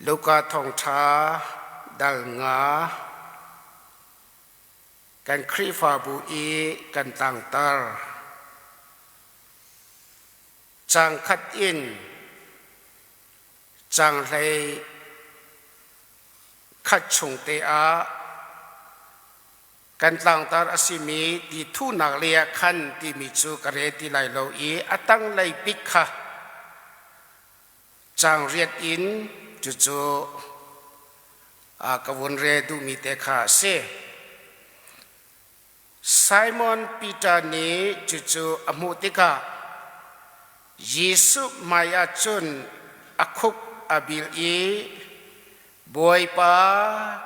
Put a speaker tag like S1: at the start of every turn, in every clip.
S1: Luka thawngṭha dal nga kan Khrihfabu i kan tlangtar. Caang khat in caang 11 chung te ah kan tlangtar a simi ti thuhnak lei ah khan timi cu ka re ti lai lo i a tanglei bik kha caang riat in cucu ka vun re duhmi te kha a si. Simon Peter nih cucu a hmuh tikah Jesuh hmaiah cun a khuk a bil i, Bawipa,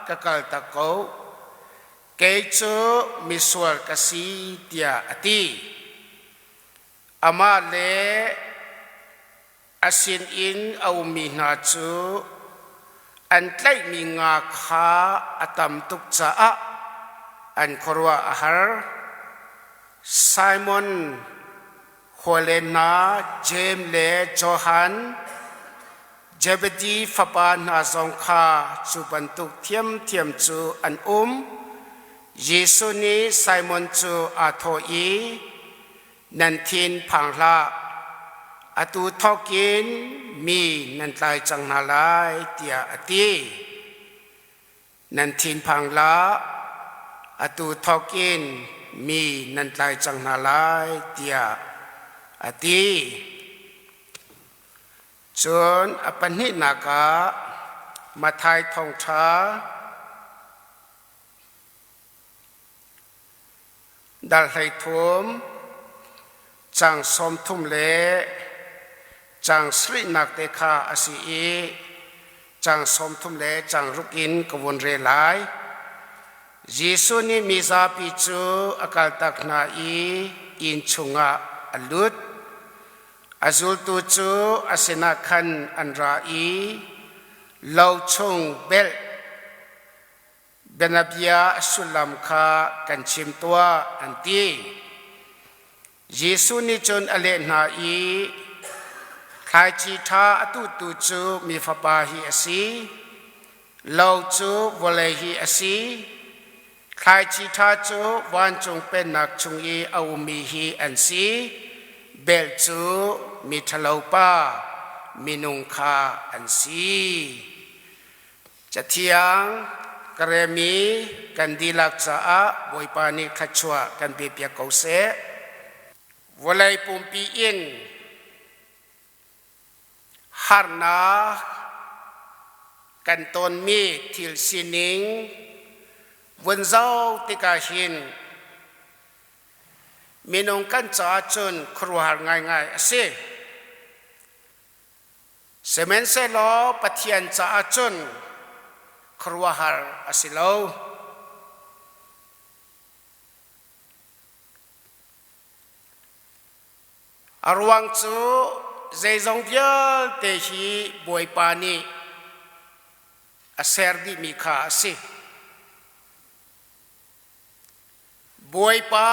S1: ka kaltak ko, kei cu misual ka si, tiah a ti. Amah le a sinin a ummi hna cu an tlaihmi nga kha a tam tuk caah an khuaruah a har. Simon hawile hna Jeim le Johan, Zebedi fapa hna zong kha cu bantuk thiamthiam cu an um. Jesuh nih Simon cu aa thawh i, Nan thin phang hlah. Atu thawkin mi nan tlai cang hna lai, tiah a ti. Nan thin phang hlah. Atu thawkin mi nan tlai cang hna lai, tiah a ti. Cun a pahnihnak ah Matthai thawngṭha Dal 13, caang 30 le caang sarihnak te kha a si i caang 30 le caang ruk in ka vun rel lai. Jesuh nih mizapi cu a kaltak hna i inn chungah a lut. A zultu cu a sinah khan an ra i lo chung belh Bianabia a sullam kha kan chim tuah, an ti. Jesuh nih cun a leh hna i, Thlaici ṭha a tuhtu cu mi Fapa hi a si. Lo cu vawlei hi a si. Thlaici ṭha cu vancung pennak chung i a ummi hi an si. Belh cu mi ṭhalopa minung kha an si. Cathiang ka remi kan dihlak caah Bawipa nih thluachuah kan pepiak ko seh. Vawlei pumpi in harnak kan tonmi thil sining vun zoh tikah hin minung kan caah cun khuaruahhar ngaingai a si. Sihmanhsehlaw Pathian caah cun khuaruahhar a si lo. A ruang cu zeizong vialte hi Bawipa nih a ser dihmi kha a si. Bawipa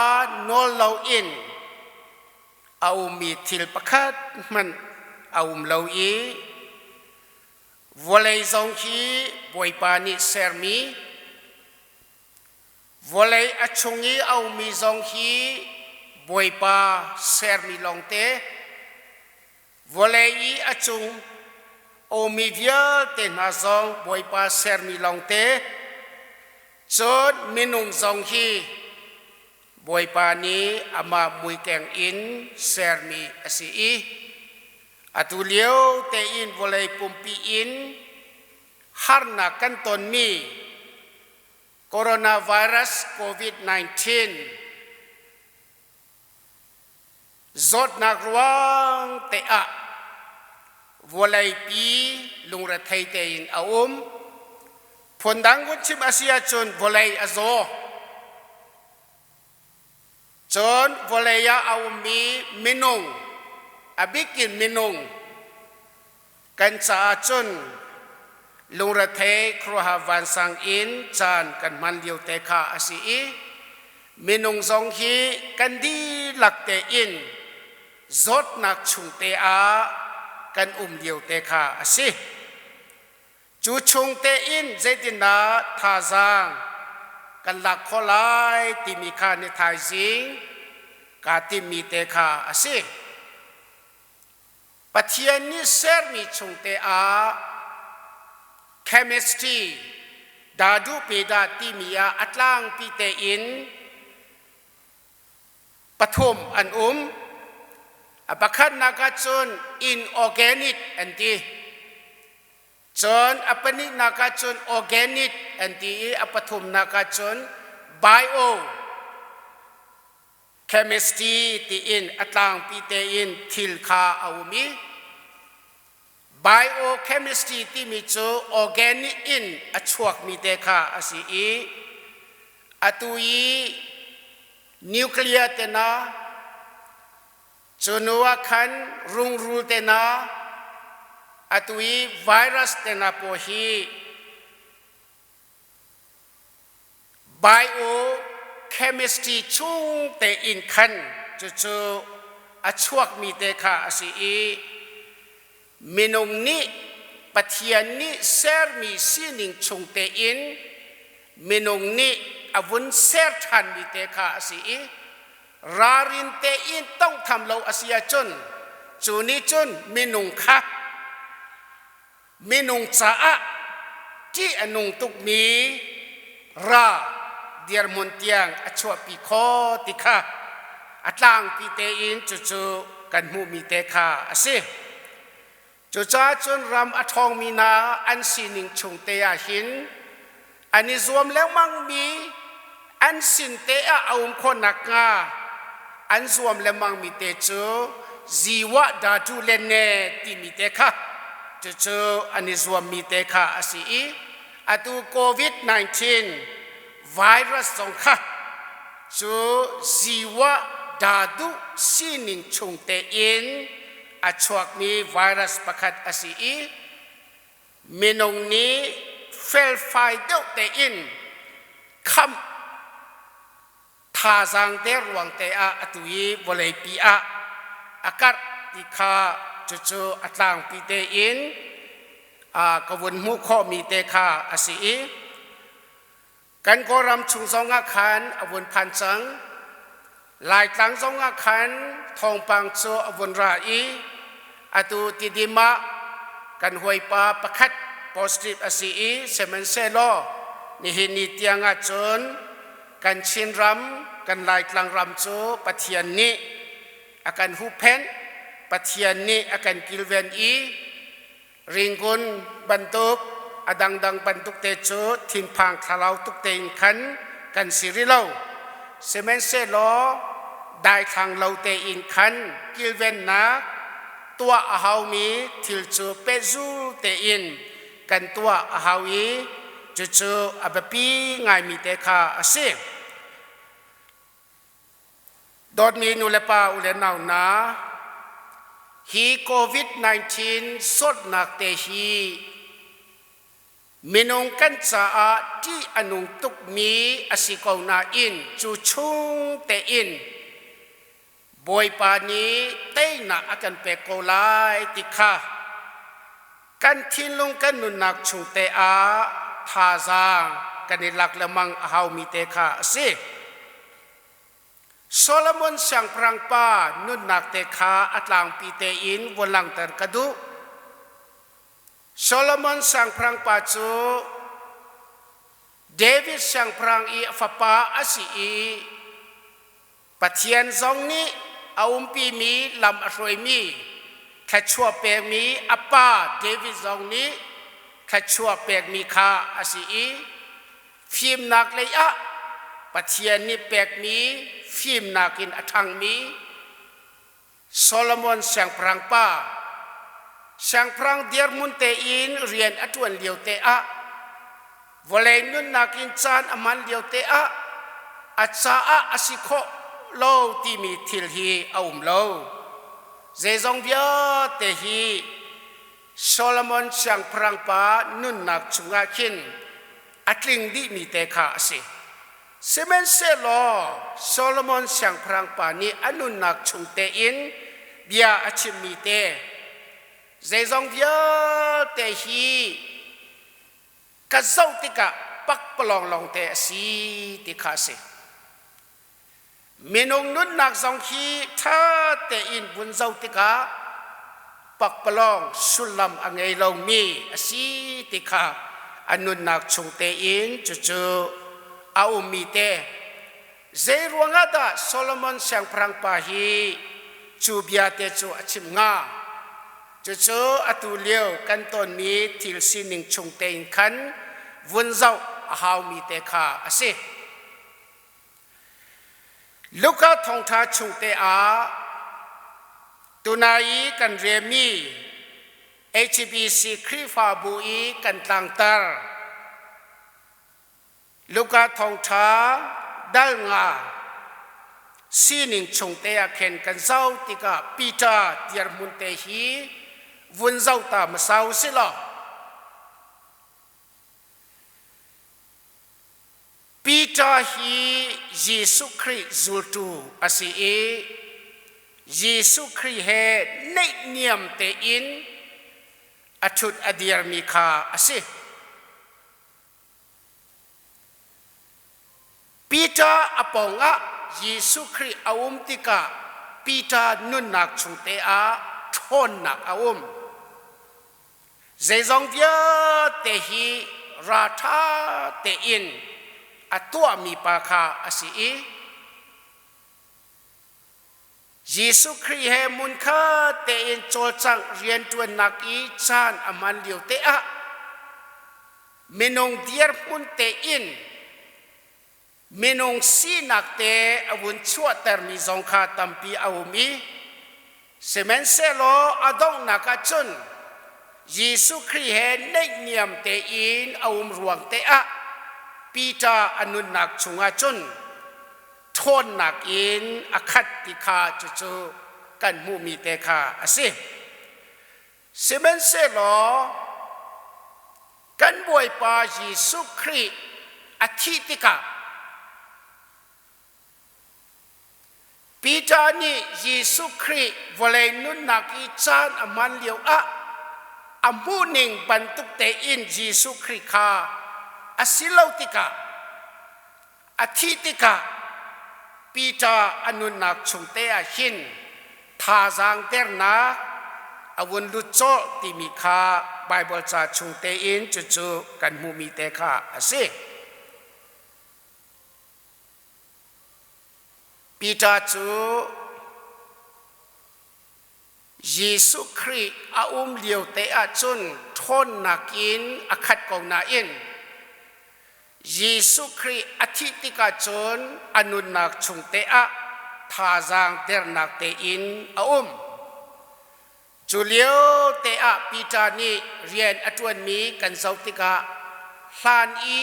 S1: nawl loin a ummi thil pakhat hmanh a um lo i vawlei zong hi Bawipa nih sermi, vawlei a chung i a ummi zong hi Bawipa sermi lawngte, vawlei i a cung awmi vialte hna zong Bawipa sermi lawngte, cun minung zong hi Bawipa nih amah muikeng in sermi a si i atu lio tein vawlei pumpi in harnak kan tonmi coronavirus COVID-19 Zawtnak ruang te ah vawleipi lungrethei tein a um. Phundang vun chim a si ahcun vawlei a zaw. Cun vawlei ah a ummi minung, a bikin minung kan caah cun lungrethei khuaruahhar vansang in caan kan hman lio te kha a si i minung zong hi kan dihlak tein zawtnak chung te ah kan um lio te kha a si. Cu chung tein zeitindah thazaang kan lak khawh lai timi kha ni thaizing kaa timmi te kha a si. Pathian nih sermi chungte ah chemistry dadu peda timi ah a tlangpi tein pathum an um. A pakhatnak ah cun inorganic an ti. Cun a pahnihnak ah cun organic an ti i a pathumnak ah cun bio chemistry tiin a tlangpi tein thil kha a um i biochemistry timi cu organic in a chuakmi te kha a si i atu i nuclear te na cu hnu ah khan rungrul te na atu i virus te na pawl hi Biochemistry chung tein khan cucu a chuakmi te kha a si i minung nih Pathian nih sermi sining chung tein minung nih a vun ser ṭhanmi te kha a si i ralrin tein tawnghtham lo a si ahcun cu nih cun minung kha Minung caah ṭih a nung tukmi ra dirhmun tiang a chuahpi kho ti kha a tlangpi tein cucu kan hmuhmi te kha a si. Cucaah cun ram a ṭhawngmi hna an sining chung te ah hin an i zuam lengmangmi an sin te ah a um khawh nakhnga an zuam lengmangmi te cu ziwa datu le ne timi te kha cucu an i zuammi te kha a si i atu COVID-19 virus zong kha cu ziwa dadu sining chung tein a chuakmi virus pakhat a si i Minung nih felfai deuh tein khamh thazaang der ruang te ah atu i vawleipi ah a karh ti kha cucu a tlangpi tein ka vun hmuh khawhmi te kha a si i Kan Kawlram chung zongah khan a vun phan cang. Laitlang zongah khan thawngpang cu a vun ra i atu Tidim ah kan hawipa pakhat positive a si i sihmanhsehlaw nihin ni tiang ah cun kan Chinram kan Laitlang ram cu Pathian nih a kan huhphenh, Pathian nih a kan kilven i Ringun bantuk a dangdang bantuk te cu thinphang thlalau tuk tein khan kan si rih lo. Sihmanhsehlaw daithlang lo tein khan kilvennak tuah a haumi thil cu pehzul tein kan tuah a hau i cucu a biapi ngaimi te kha a si. Dawtmi nulepa u le nau hna, hi COVID-19 zawtnak te hi minung kan caah ṭih a nung tukmi a si ko nain cu chung tein Bawipa nih teinak a kan pek ko lai ti kha kan thinlung kan nunnak chung te ah thazaang kan i lak lengmang a haumi te kha a si. Solomon siangpahrang pa nunnak te kha a tlangpi tein vun langhter ka duh. Solomon siangpahrang pa cu David siangpahrang i a fapa a si i Pathian zong nih a umpimi lam a hruaimi thluachuah pekmi a pa David zong nih thluachuah pekmi kha a si i fimnak lei ah Pathian nih pekmi fimnak in a ṭhangmi Solomon siangpahrang pa siangpahrang dirhmun tein rian a ṭuan lio te ah vawlei nunnak in caan a hman lio te ah a caah a si khawh lo timi thil hi a um lo. Zeizong vialte hi Solomon siangpahrang pa nunnak chungah khin a tling dihmi te kha a si. Sihmanhsehlaw Solomon siangpahrang pa nih a nunnak chung tein bia a chimmi te zeizong vialte hi Ka zoh tikah pakpalawng lawngte a si ti kha a si. Minung nunnak zong hi ṭha tein vun zoh tikah pakpalawng sullam a ngei lomi a si ti kha a nunnak chung tein cucu a ummi te. Zei ruangah dah Solomon siangpahrang pa hi cu bia te cu a chim hnga? Cucu atu lio kan tonmi thil sining chung tein khan vun zoh a haumi te kha a si. Luka thawngṭha chung te ah tunai i kan relmi HBC Khrihfabu i kan tlangtar Luka thawngṭha dal nga sining chung te ah khin kan zoh tikah Peter dirhmun te hi vun zoh ta hmasa u si law Peter hi Jesuh Khrih zultu a si i Jesuh Khrih he naihniam tein a ṭhut a dirmi kha a si. Peter a pawngah Jesuh Khrih a um tikah Peter nunnak chungte ah ṭhawnnak a um. Zeizong vialte hi ralṭha tein a tuahmi pa kha a si i Jesuh Khrih he hmunkhat tein cawlcangh rianṭuannak i caan a hman lio te ah minung dirhmun tein minung sinak te a vun chuahtermi zong kha tampi a um i sihmanhsehlaw a donghnak ah cun Jesuh Khrih he naihniam tein a um ruang te ah Peter a nunnak chungah cun ṭhawnnak in a khat ti kha cucu kan hmuhmi te kha a si. Sihmanhsehlaw kan Bawipa Jesuh Khrih a thih tikah Peter nih Jesuh Khrih vawlei nunnak i caan a hman lio ah a hmuhning bantuk tein Jesuh Khrih kha a si lo tikah a thih tikah Peter a nunnak chung te ah hin thazaang dernak a vun lut cawh timi kha Baibal ca chung tein cucu kan hmuhmi te kha a si. Peter cu Jesuh Khrih a um lio te ahcun ṭhawnnak in a khat ko nain Jesuh Khrih a thih tikah cun a nunnak chung te ah thazaang dernak tein a um. Cu lio te ah Peter nih rian a ṭuanmi kan zoh tikah hlan i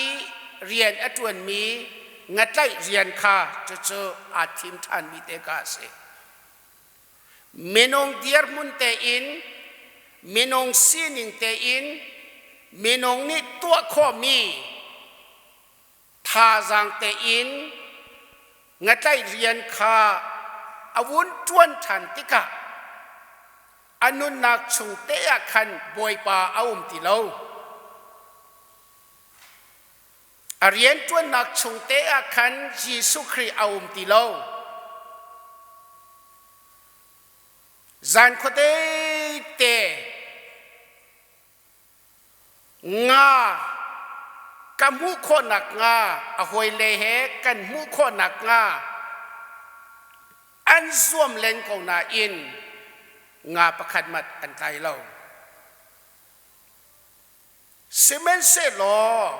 S1: rian a ṭuanmi ngatlaih rian kha cucu aa thim ṭhanmi te kha a si. Minung dirhmun tein, minung sining tein, minung nih tuah khawhmi thazaang tein ngatlaih rian kha a vun ṭuan ṭhan tikah a nunnak chung te ah khan Bawipa a um ti lo. A rianṭuannak chung te ah khan Jesuh Khrih a um ti lo. Zan khuate te nga ka hmuh khawhnak hnga a hawile he kan hmuh khawhnak hnga an zuam len ko nain nga pakhat mat an tlai lo. Sihmanhsehlaw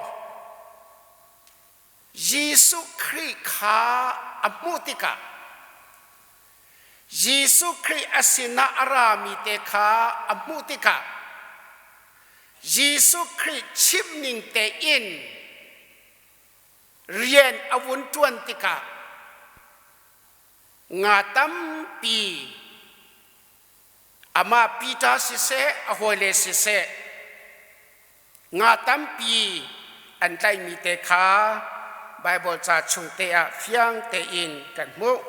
S1: Jesuh Khrih kha a hmuh tikah Jesuh Khrih a sinah a rami te kha a hmuh tikah Jesuh Khrih chimning tein rian a vun ṭuan tikah nga tampi Amah Peter siseh, a hawile siseh, nga tampi an tlaihmi te kha Baibal ca chung te ah fiang tein kan hmuh.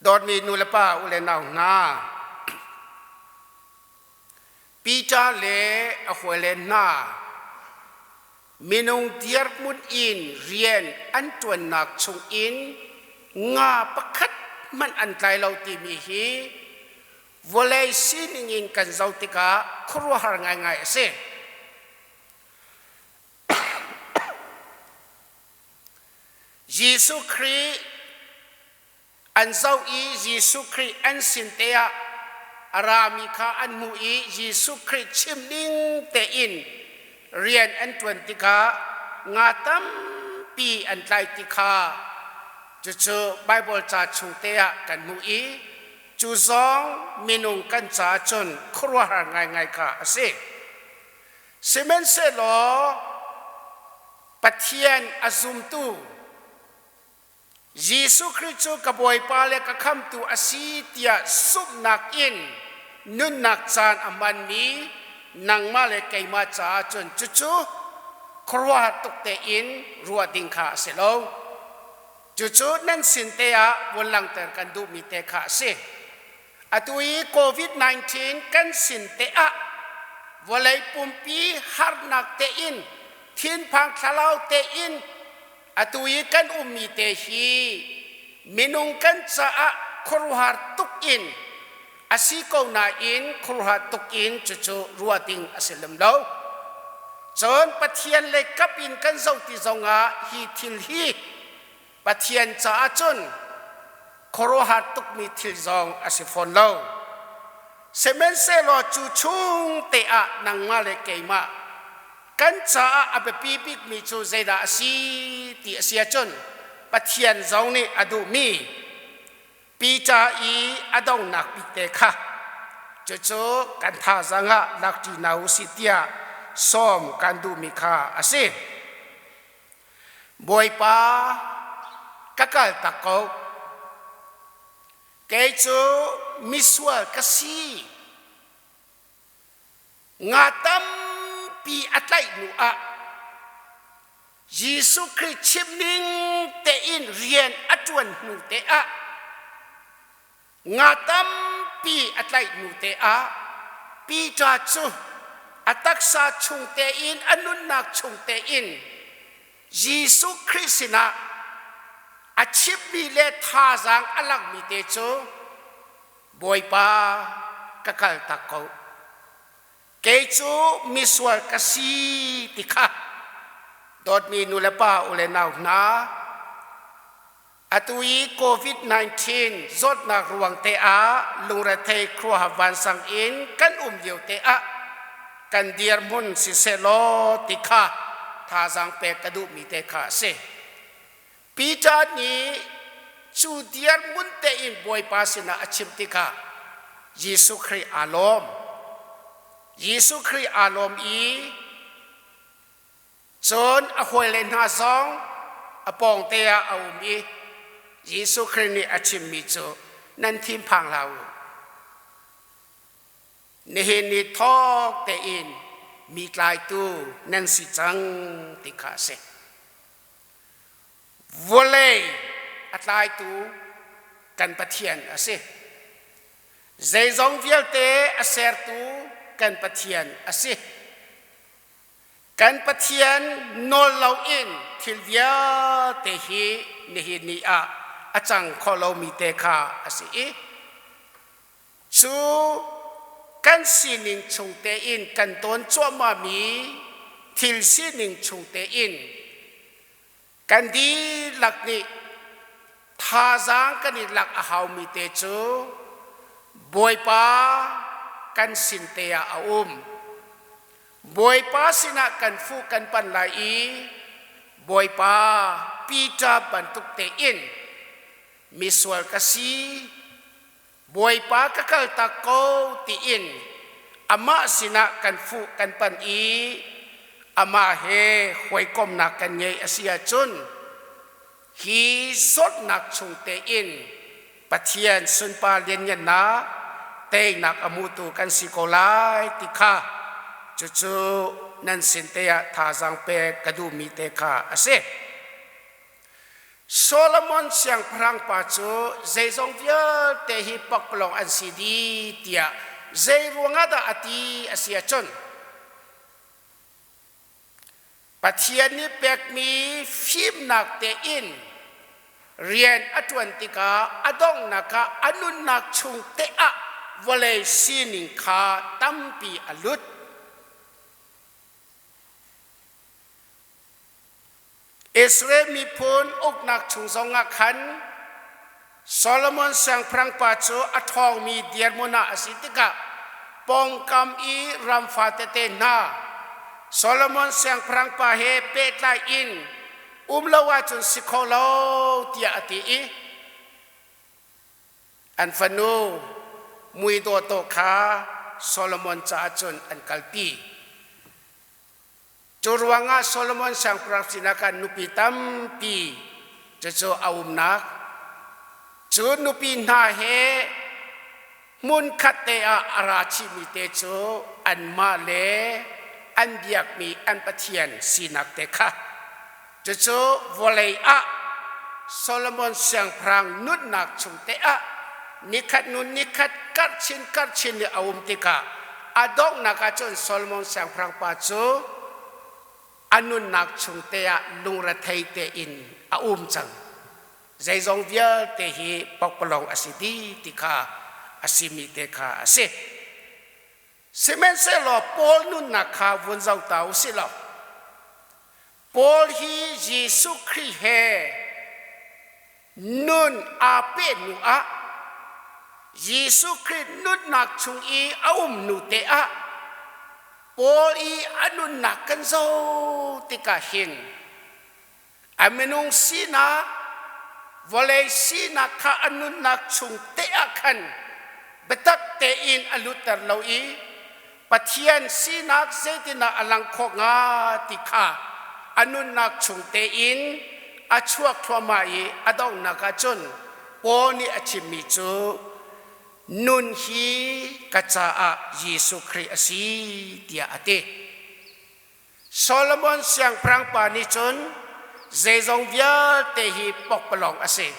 S1: Dawtmi nu le pa u le nau hna, Peter. Peter le a hawile hna minung dirhmun in rian an ṭuannak chungin nga pakhat hmanh an tlai lo timi hi vawlei sining in kan zoh tikah khuaruahhar ngaingai a si. Jesuh Khrih an zoh i Jesuh Khrih an sin te ah a rami kha an hmuh i Jesuh Khrih chim ning tein rian an ṭuan tikah nga tampi an tlai ti kha cucu Baibal ca chung te ah kan hmuh i cu zong minung kan caah cun khuaruahhar ngaingai kha a si. Sihmanhsehlaw Pathian a zumtu Jesuh Khrih cu ka Bawipa le ka Khamtu a si tiah zumhnak in nunnak caan a hmanmi nangmah le keimah caah cun cucu khuaruahhar tuk tein ruah ding kha a si lo. Cucu nan sin te ah vun langhter kan duhmi te kha a si. Atu i COVID-19 kan sin te ah vawlei pumpi harnak tein thinphang thlalau tein atu i kan ummi te hi minung kan caah khuaruahhar tuk in a si ko nain khuaruahhar tuk in cucu ruah ding a si lem lo. Cun Pathian lei kap in kan zoh ti zongah hi thil hi Pathian caah cun khuaruahhar tukmi thil zong a si fawn lo. Sihmanhsehlaw cu chung te ah nangmah le keimah kan caah a biapi bikmi cu zeidah a si ti a si ahcun Pathian zong nih a duhmi Peter i a donghnak bik te kha cucu kan thazaang ah lakṭi hna u sih tiah sawm kan duhmi kha a si. Bawipa, ka kal tak ko. Kei cu misual ka si. Nga tampi a tlaih hnu ah Jesuh Khrih chimning tein rian a ṭuan hnu te ah Nga tampi a tlaih hnu te ah Peter cu a taksa chung tein a nunnak chung tein Jesuh Khrih sinah a chimmi le thazaang a langhmi te cu Bawipa ka kal tak ko kei cu misual ka si ti kha dawtmi nu le pa u le nau hna Atu i COVID-19 zawtnak ruang te ah lungrethei khuaruahhar vansang in kan um lio te ah kan dirhmun sisehlaw ti kha thazaang pek ka duhmi te kha a si. Peter nih cu dirhmun tein Bawipa sinah a chim tikah Jesuh Khrih aa lawm. Jesuh Khrih aa lawm i Cun a hawile hna zong a pawngte ah a um i Jesuh Khrih nih a chimmi cu nan thinphang hlah u. Nihin ni thawk tein mi tlaitu nan si cang ti kha a si. Vawlei a tlaitu kan Pathian a si. Zeizong vialte a sertu kan Pathian a si. Kan Pathian nawl loin thil vialte hi nihin ni ah a cang kho lomi te kha a si i cu kan sining chung tein kan tawn cuahmahmi thil sining chung tein kan dihlak nih thazaang kan i lak a haumi te cu Bawipa kan sin te ah a um. Bawipa sinah kan fuh kan pan lai i Bawipa Peter bantuk tein misual ka si, Bawipa ka kaltak ko tiin amah sinah kan fuh kan pan i amah he hawikomnak kan ngei a si ahcun hi zawtnak chung tein Pathian sunpar lianngannak teinak a hmutu kan si ko lai ti kha cucu nan sin te ah thazaang pek ka duhmi te kha a si. Solomon siangpahrang pa cu zeizong vialte hi pakpalawng an si dih tiah Zei ruangah dah a ti a si ahcun Pathian nih pekmi fimnak tein rian a ṭuan tikah a donghnak ah a nunnak chung te ah vawlei sining kha tampi a lut. Israel miphun uknak chung zongah khan Solomon siangpahrang pa cu a ṭhawngmi dirhmun ah a si tikah pawngkam i ram fatete hna Solomon siangpahrang pa he pehtlai in um lo ahcun si kho lo tiah a ti i an fanu mui dawhdawh kha Solomon caah cun an kalpi. Cu ruangah Solomon siangpahrang sinah khan nupi tampi cucu a umnak cu nupi hna he hmunkhat te ah a ra chihmi te cu anmah le an biakmi an pathian sinak te kha cucu vawlei ah Solomon siangpahrang nunnak chung te ah nikhat nu nikhat karh chin karh chin i a um tikah a donghnak ah cun Solomon siangpahrang pa cu a nunnak chung te ah lungrethei tein a um cang. Zeizong vialte hi pakpalawng a si dih ti kha a simi te kha a si. Sihmanhsehlaw Paul nunnak kha vun zoh ta u sih law Paul hi Jesuh Khrih he nun aa peh hnu ah Jesuh Khrih nunnak chung i a um hnu te ah Paul i a nunnak kan zoh tikah hin a minung sinak vawlei sinak kha a nunnak chung te ah khan biatak tein a lutter lo i Pathian sinak zeitindah a lang khawh hnga ti kha a nunnak chung tein a chuak thluahmah i a donghnak ah cun Paul nih a chimmi cu nun hi ka caah Jesuh Khrih a si tiah a ti. Solomon siangpahrang pa nih cun zeizong vialte hi pokpalawng a si.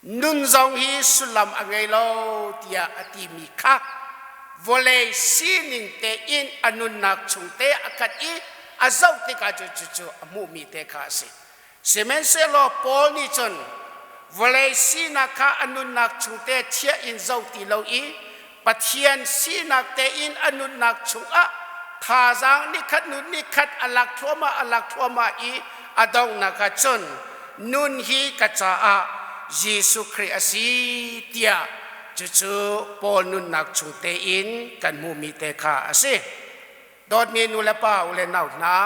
S1: Nun zong hi sullam a ngei lo tiah a timi kha vawlei sining tein a nunnak chung te a khat i a zoh tikah cu cucu a hmuhmi te kha a si. Sihmanhsehlaw Paul nih cun vawlei sinak kha a nunnak chung te chiah in zoh ti lo i Pathian sinak tein a nunnak chungah thazaang nikhat nun nikhat a lak thluahmah a lak thluahmah i a donghnak ah cun nun hi ka caah Jesuh Khrih a si tiah cucu Paul nunnak chung tein kan hmuhmi te kha a si. Dawtmi nu le pa u le nau hna,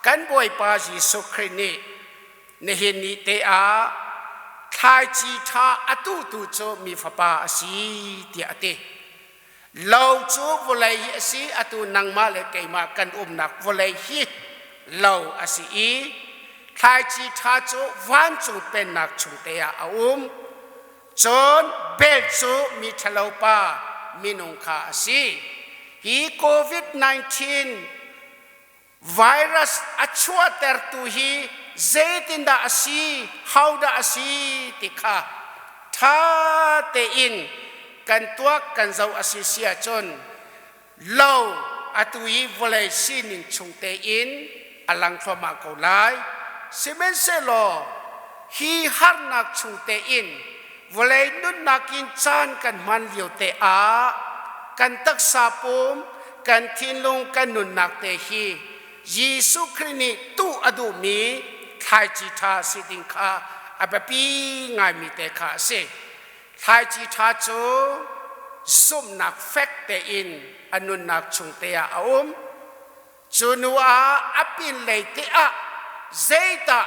S1: kan Bawipa Jesuh Khrih nih nihin ni te ah thlaici ṭha a tuhtu cu mi fapa a si tiah a ti. Lo cu vawlei hi a si, atu nangmah le keimah kan umnak vawlei hi lo a si i thlaici ṭha cu vancung pennak chung te ah a um. Cun bel cu mi ṭhalo pa minung kha a si. Hi COVID-19 virus a chuahtertu hi zeitindah a si, hodah a si ti kha ṭha tein kan tuak kan zoh a si si ahcun lo atu i vawlei sining chung tein a lang thluahmah ko lai. Sihmanhsehlaw hi harnak chung tein vawlei nunnak in caan kan hman lio te ah kan taksa pum, kan thinlung, kan nunnak te hi Jesuh Khrih nih tuh a duhmi thlaici ṭha si ding kha a biapi ngaimi te kha a si. Thlaici ṭha cu zumhnak fek tein a nunnak chung te ah a um. Cu nu ah a pinlei te ah zeidah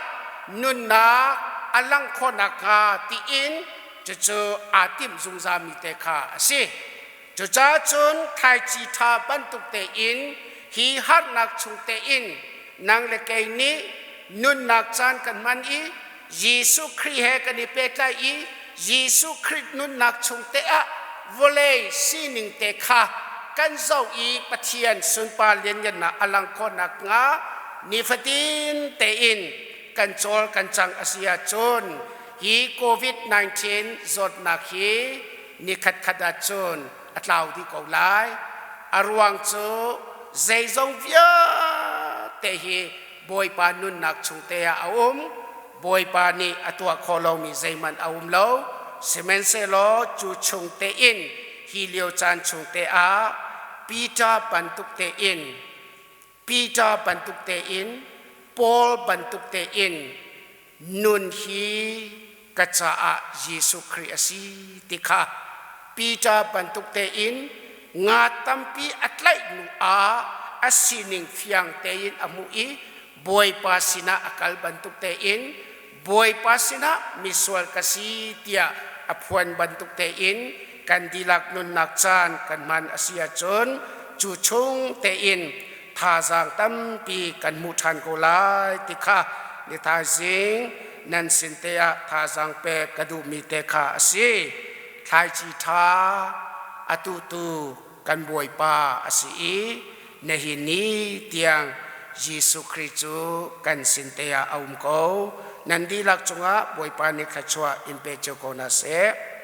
S1: nunnak a langh khawh nakhnga tiin cucu aa timh zungzalmi te kha a si. Cucaah cun thlaici ṭha bantuk tein hi harnak chung tein nang le kei nih nunnak caan kan hman i Jesuh Khrih he kan i pehtlai i Jesuh Khrih nunnak chung te ah vawlei sining te kha kan zoh i Pathian sunpar lianngannak a lang khawh nakhnga nifatin tein kan cawl kan cang a si ahcun hi COVID-19 zawtnak hi nikhat khat ahcun a tlau dih ko lai. A ruang cu zeizong vialte hi Bawipa nunnak chung te ah a um. Bawipa nih a tuah khawh lomi zeihmanh a um lo. Sihmanhsehlaw cu chung tein hi lio caan chung te ah Peter bantuk tein Peter bantuk tein Paul bantuk tein nun hi ka caah Jesuh Khrih a si ti kha Peter bantuk tein nga tampi a tlaih hnu ah a sining fiang tein a hmuh i Bawipa sinah a kal bantuk tein Bawipa sinah misual ka si tiah a phuan bantuk tein kan dihlak nunnak caan kan hman a si ahcun cu chung tein thazaang tampi kan hmu ṭhan ko lai ti kha ni thaizing nan sin te ah thazaang pek ka duhmi te kha a si. Thlaici ṭha a tuhtu kan Bawipa a si i nihin ni tiang Jesuh Khrih cu kan sin te ah a um ko. Nan dihlak cungah Bawipa nih thluachuah in pe cio ko hna seh.